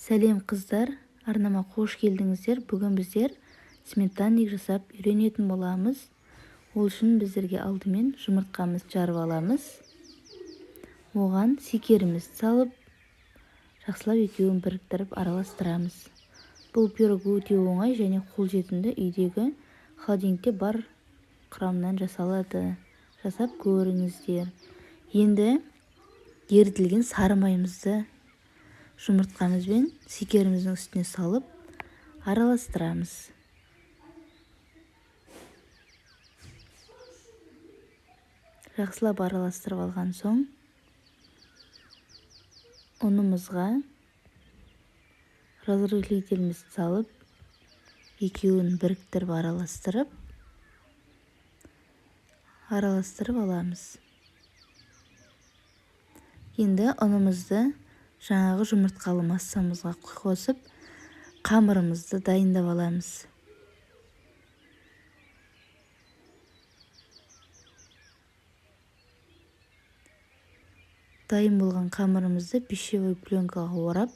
Сәлем, қыздар! Арнама қош келдіңіздер! Бүгін біздер сметанник жасап үйренетін боламыз. Ол үшін біздерге алдымен жұмыртқамызды жарып аламыз. Оған секерімізді салып, жақсылап екеуін біріктіріп араластырамыз. Бұл пирог өте оңай және қолжетімді, үйдегі холодильникте бар құрамнан жасалады. Жасап көріңіздер. Енді ерітілген сары майымызды жұмыртқамыз бен секеріміздің үстіне салып араластырамыз. Жақсылап араластырып алған соң ұнымызға разрыхлителімізді салып, екеуін біріктіріп араластырып аламыз. Енді ұнымызды жаңағы жұмыртқалы массамызға қосып, қамырымызды дайындап аламыз. Дайын болған қамырымызды пищевой пленкаға орап,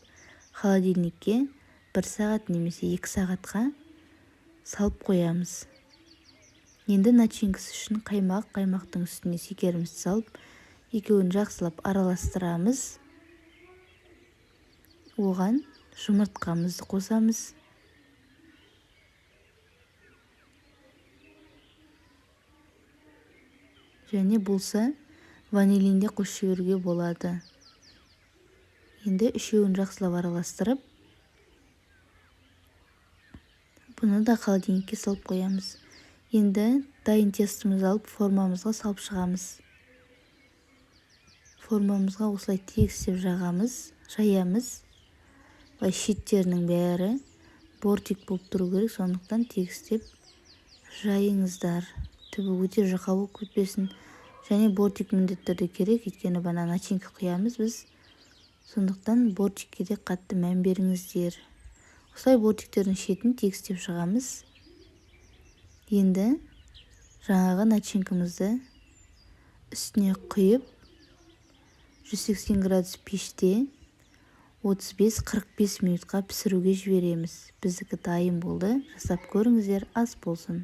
холодильникке 1 сағат немесе 2 сағатқа салып қоямыз. Енді начинкасы үшін қаймақ, қаймақтың үстіне секерімізді салып, екеуін жақсылап араластырамыз. Оған жұмыртқамызды қосамыз. Және болса ванилин де қосып жіберуге болады. Енді үшеуін жақсылап араластырып, бұны да холодильникке салып қоямыз. Енді дайын тестімізді алып формамызға салып шығамыз. Формамызға осылай тегістеп жағамыз, жаямыз. Былай шеттерінің бәрі бортик болып тұру керек, сондықтан тегістеп жайыңыздар. Түбі өте жұқа болып кетпесін. Және бортик міндетті түрде керек, өйткені бана начинка құямыз біз. Сондықтан бортикке де қатты мән беріңіздер. Осылай бортиктердің шетін тегістеп шығамыз. Енді жаңағы начинкамызды үстіне құйып, 180 градус пеште 35-45 минутқа пісіруге жібереміз. Біздікі дайын болды. Жасап көріңіздер, ас болсын.